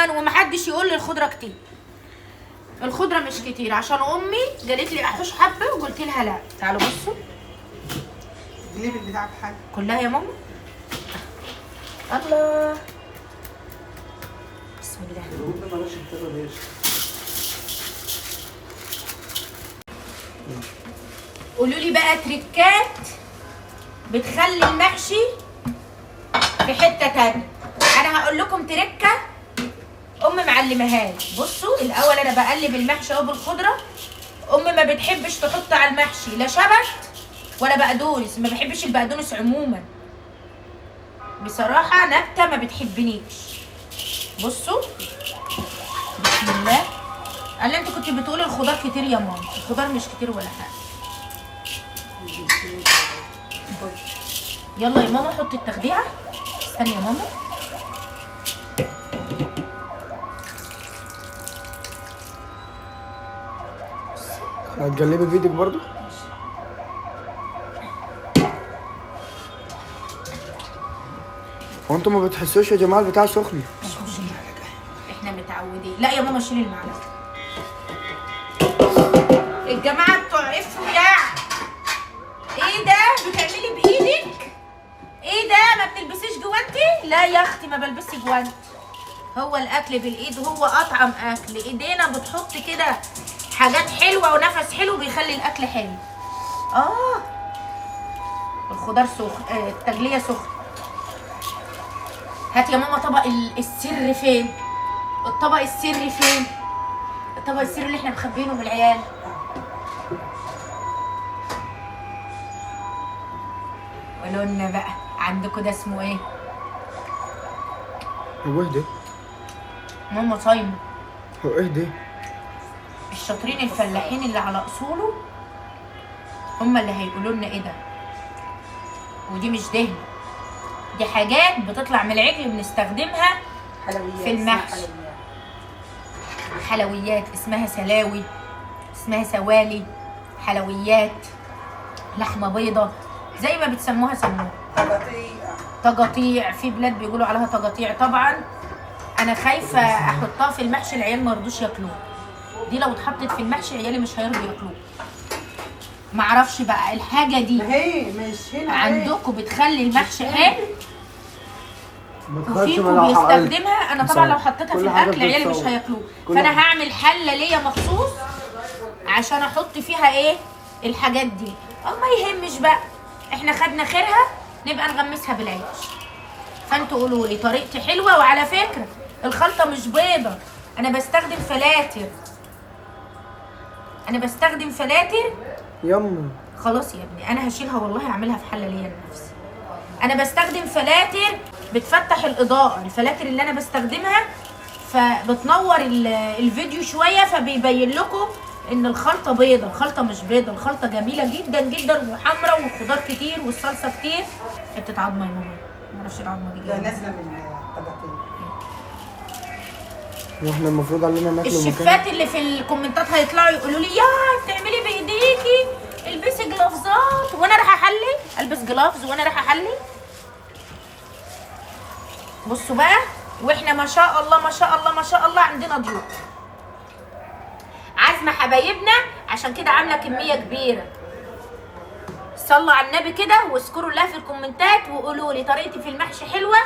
ومحدش يقول لي الخضرة كتير. الخضرة مش كتير عشان امي قالت لي احوش حبه وقلت لها لا. تعالوا بصوا قلبي البتاع بحاجة كلها يا ماما. الله، بسم الله. قولوا لي بقى تريكات بتخلي المحشي في حتة تانية. انا هقول لكم تركه امي معلمها لي. بصوا الاول انا بقلب المحشي اهو بالخضره. امي ما بتحبش تحط على المحشي لا شبت ولا بقدونس، ما بحبش البقدونس عموما بصراحة، نبته ما بتحبنيش. بصوا بسم الله. قال لي انت كنت بتقولي الخضار كتير يا ماما، الخضار مش كتير ولا حاجة. يلا يا ماما حطي التخديعه. استني يا ماما. هتجلبي بايدك برضو؟ هو انتوا ما بتحسوش يا جماعة البتاع سخن؟ احنا متعودين. لا يا ماما شيلي المعلقة. الجماعة بتوع افروا يا ايه ده بتعملي بايدك؟ ايه ده ما بتلبسيش جوانتي؟ لا يا اختي ما بلبسش جوانتي. هو الاكل بالايد هو اطعم اكل. ايدينا بتحط كده حاجات حلوة ونفس حلو بيخلي الاكل حلو. الخضار سخن، التجليه سخن. هات يا ماما طبق السر فين؟ الطبق السري فين؟ الطبق السري اللي احنا مخبينه من العيال. قولوا لنا بقى عندكم ده اسمه ايه؟ هو ايه ده؟ ماما صايمه. هو ايه ده؟ الشاطرين الفلاحين اللي على اصوله هم اللي هيقولوا لنا ايه ده. ودي مش دهن، دي حاجات بتطلع من العجل بنستخدمها حلويات في المحشي. حلويات اسمها سلاوي، اسمها سوالي، حلويات، لحمه بيضة، زي ما بتسموها سموها. تقطيع، تقطيع، في بلاد بيقولوا عليها تقطيع. طبعا انا خايفة احطها في المحشي العيال ما يرضوش ياكلوها. دي لو اتحطت في المحشي عيالي مش هيرضوا ياكلوها. معرفش بقى الحاجة دي هي مش هنا عندكم بتخلي المحشي حلو وفيكم بيستخدمها. انا طبعا لو حطيتها في الاكل عيالي مش هياكلوه، فانا هعمل حله ليا مخصوص عشان احط فيها ايه الحاجات دي. او ما يهمش بقى، احنا خدنا خيرها نبقى نغمسها بالعيش. فانتوا قولوا لي طريقتي حلوة. وعلى فكرة الخلطة مش بيضة، انا بستخدم فلاتر. انا بستخدم فلاتر. يما خلاص يا ابني انا هشيلها والله، هعملها في حله ليا لنفسي. انا بستخدم فلاتر بتفتح الاضاءة، الفلاتر اللي انا بستخدمها فبتنور الفيديو شوية، فبيبين لكم ان الخلطة بيضة. الخلطة مش بيضة، الخلطة جميلة جدا جدا وحمراء والخضار كتير والصلصه كتير. حتة عظمه يا ماما، ما اعرفش العظمة دي ده نازله من الطبقتين. واحنا المفروض علينا ناكل. الشيفات اللي في الكومنتات هيطلعوا يقولوا لي يا بتعملي بايديكي، البسي جلافزات، وانا راح احلي البس gloves وانا راح احلي. بصوا بقى، واحنا ما شاء الله ما شاء الله ما شاء الله عندنا ضيوف، عازمة حبايبنا، عشان كده عامله كمية كبيرة. صلوا على النبي كده واذكروا الله في الكومنتات وقولوا لي طريقتي في المحشي حلوة.